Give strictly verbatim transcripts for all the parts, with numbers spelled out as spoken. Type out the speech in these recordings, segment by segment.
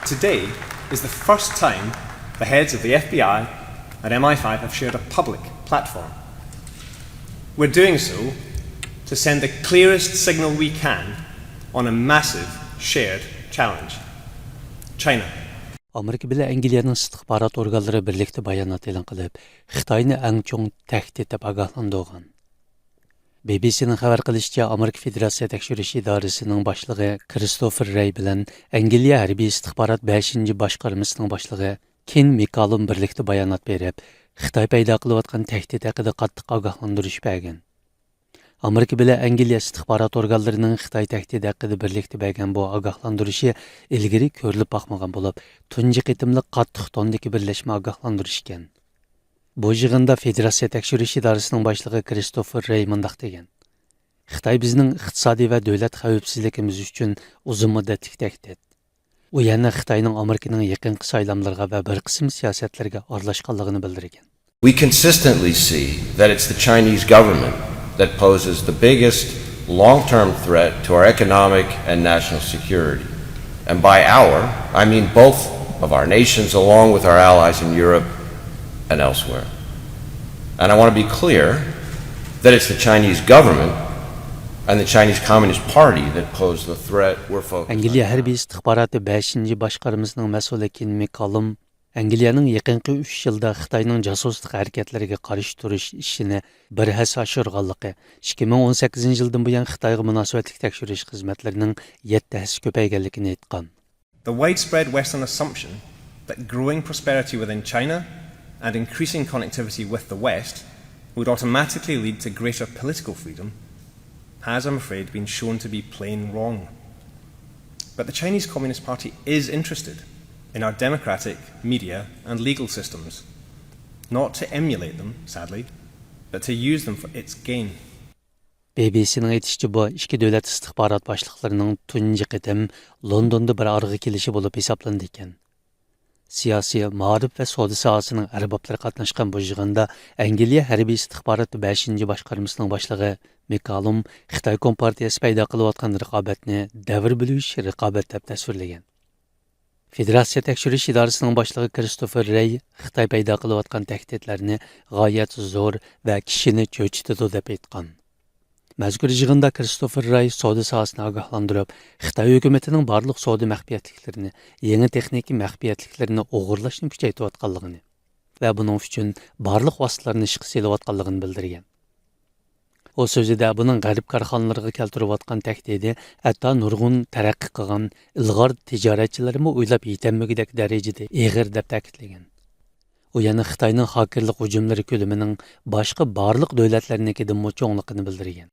Today is the first time the heads of the F B I and M I five have shared a public platform. We're doing so to send the clearest signal we can on a massive shared challenge. China. ئامېرىكا بىلەن ئەنگلىيەنىڭ ئىستىخبارات ئورگانلىرى بىرلىكتە بايانات ئېلان قىلىپ، خىتاينى ئەڭ چوڭ تەھدىت دەپ ئاگاھلاندۇرغان. بى بى سىنىڭ خەۋەر قىلىشىچە، ئامېرىكا فېدېراتسىيە تەكشۈرۈش ئىدارىسىنىڭ باشلىقى كىرىستوفېر رەي بىلەن ئەنگلىيە ھەربىي ئىستىخبارات بەشىنچى باشقارمىسىنىڭ باشلىقى كېن مىكالوم بىرلىكتە بايانات بېرىپ، خىتاي پەيدا قىلىۋاتقان تەھدىت ھەققىدە قاتتىق ئاگاھلاندۇرۇش بەرگەن. ئامېرىكا بىلەن ئەنگلىيە ئىستىخبارات ئورگانلىرىنىڭ خىتاي تەھدىتى ھەققىدە بىرلىكتە بەرگەن بۇ ئاگاھلاندۇرۇشى ئىلگىرى كۆرۈلۈپ باقمىغان بولۇپ، تۇنجى قېتىملىق قاتتىق توندىكى بىرلەشمە ئاگاھلاندۇرۇش ئىكەن. بۇ يىغىندا فېدېراتسىيە تەكشۈرۈش ئىدارىسىنىڭ باشلىقى كىرىستوفېر رەي مۇنداق دېگەن: خىتاي بىزنىڭ ئىقتىسادىي ۋە دۆلەت خەۋپسىزلىكىمىز ئۈچۈن ئۇزۇن مۇددەتلىك تەھدىت. ئۇ يەنە خىتاينىڭ ئامېرىكىنىڭ يېقىنقى سايلاملىرىغا ۋە بىر قىسىم سىياسەتلەرگە ئارىلاشقانلىقىنى بىلدۈرگەن. We consistently see that it's the Chinese government that poses the biggest long term threat to our economic and national security. And by our, I mean both of our nations, along with our allies in Europe and elsewhere. And I want to be clear that it's the Chinese government and the Chinese Communist Party that pose the threat we're focused on. ئەنگلىيە ھەربىي ئىستىخباراتى بەشىنچى باشقارمىسىنىڭ مەسئۇلى كېن مىكالوم ئەنگلىيەنىڭ يېقىنقى ئۈچ يىلدا خىتاينىڭ جاسۇسلۇق ھەرىكەتلىرىگە قارشى تۇرۇش ئىشىنى بىر ھەسسە ئاشۇرغانلىقى، ئىككى مىڭ ئون سەككىزىنچى يىلدىن بۇيان خىتايغا مۇناسىۋەتلىك تەكشۈرۈش خىزمەتلىرىنىڭ يەتتە ھەسسە كۆپەيگەنلىكىنى ئېيتقان. The widespread Western assumption that growing prosperity within China and increasing connectivity with the West would automatically lead to greater political freedom has, I'm afraid, been shown to be plain wrong. But the Chinese Communist Party is interested in our democratic, media, and legal systems, not to emulate them, sadly, but to use them for its gain. بى بى سىنىڭ ئېيتىشىچە، بۇ ئىككى دۆلەت ئىستىخبارات باشلىقلىرىنىڭ تۇنجى قېتىم لوندوندا بىر ئارىغا كېلىشى بولۇپ ھېسابلىنىدىكەن. سىياسىي، مائارىپ ۋە سودا ساھەسىنىڭ ئەربابلىرى قاتناشقان بۇ يىغىندا ئەنگلىيە ھەربىي ئىستىخبارات بەشىنچى باشقارمىسىنىڭ باشلىقى مىكالوم خىتاي كومپارتىيەسى پەيدا قىلىۋاتقان رىقابەتنى دەۋر بۆلگۈچ رىقابەت دەپ تەسۋىرلىگەن. فېدېراتسىيە تەكشۈرۈش ئىدارىسىنىڭ باشلىقى كىرىستوفېر رەي خىتاي پەيدا قىلىۋاتقان تەھدىتلەرنى غايەت زور ۋە كىشىنى چۆچۈتىدۇ دەپ ئېيتقان. مەزكۇر يىغىندا كىرىستوفېر راي سودا ساھەسىنى ئاگاھلاندۇرۇپ، خىتاي ھۆكۈمىتىنىڭ بارلىق سودا مەخپىيەتلىكلىرىنى، يېڭى تېخنىكا مەخپىيەتلىكلىرىنى ئوغرىلاشنى كۈچەيتىۋاتقانلىقىنى ۋە بۇنىڭ ئۈچۈن بارلىق ۋاسىتىلارنى ئىشقا سېلىۋاتقانلىقىنى بىلدۈرگەن. ئۇ سۆزىدە بۇنىڭ غەرب كارخانىلىرىغا كەلتۈرۈۋاتقان تەھدىتى ھەتتا نۇرغۇن تەرەققىي قىلغان ئىلغار تىجارەتچىلەرمۇ ئويلاپ يېتەلمىگۈدەك دەرىجىدە ئېغىر دەپ تەكىتلىگەن. ئۇ يەنە خىتاينىڭ خاكېرلىق ھۇجۇملىرى كۆلىمىنىڭ باشقا بارلىق دۆلەتلەرنىڭكىدىنمۇ چوڭلۇقىنى بىلدۈرگەن.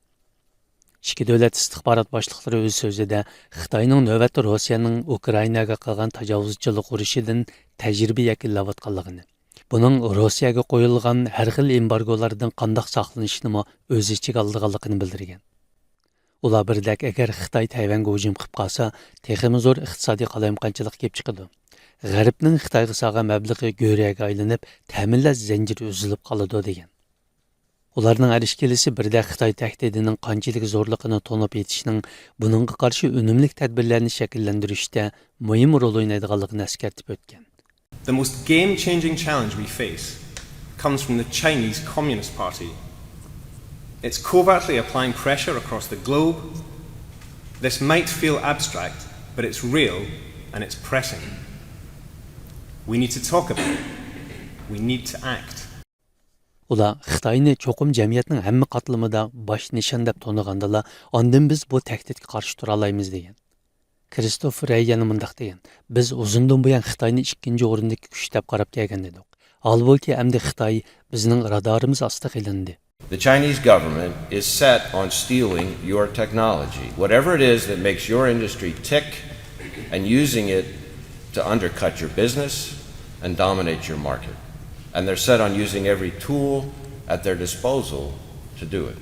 ئىككى دۆلەت ئىستىخبارات باشلىقلىرى ئۆز سۆزىدە خىتاينىڭ نۆۋەتتە روسىيەنىڭ ئۇكرائىناگە قىلغان تاجاۋۇزچىلىق ئۇرۇشىدىن تەجرىبە يەكۈنلەۋاتقانلىقىنى، بۇنىڭ روسىيەگە قويۇلغان ھەر خىل ئېمبارگولاردىن قانداق ساقلىنىشنىمۇ ئۆز ئىچىگە ئالىدىغانلىقىنى بىلدۈرگەن. ئۇلار بىردەك، ئەگەر خىتاي تەيۋەنگە ھۇجۇم قىلىپ قالسا، تېخىمۇ زور ئىقتىسادىي قالايمىقانچىلىق كېلىپ چىقىدۇ. غەربنىڭ خىتايغا سالغان مەبلىغى گۆرۈگە ئايلىنىپ، تەمىنلەش زەنجىرى ئۈزۈلۈپ قالىدۇ، دېگەن. ئۇلارنىڭ ئەرشى كېلىسى بىردەك خىتاي تەھدىتىنىڭ قانچىلىك زورلۇقىنى تونۇپ يېتىشنىڭ بۇنىڭغا قارشى ئۈنۈملۈك تەدبىرلەرنى شەكىللەندۈرۈشتە مۇھىم رول ئوينايدىغانلىقىنى ئەسكەرتىپ ئۆتكەن. The most game changing challenge we face comes from the Chinese Communist Party. It's covertly applying pressure across the globe. This might feel abstract, but it's real and it's pressing. We need to talk about it. We need to act. ئۇلار خىتاينى چوقۇم جەمئىيەتنىڭ ھەممە قاتلىمىدا باش نىشان دەپ تونۇغاندىلا، ئاندىن بىز بۇ تەھدىتكە قارشى تۇرالايمىز، دېگەن. كىرىستوفېر رەي يەنە مۇنداق دېگەن: بىز ئۇزۇندىن بۇيان خىتاينى ئىككىنچى ئورۇندىكى كۈچ دەپ قاراپ كەلگەن ئىدۇق. ھالبۇكى، ئەمدى خىتاي بىزنىڭ رادارىمىز ئاستىغا ئېلىندى. The Chinese government is set on stealing your technology, whatever it is that makes your industry tick, and using it to undercut your business and dominate your market. And they're set on using every tool at their disposal to do it.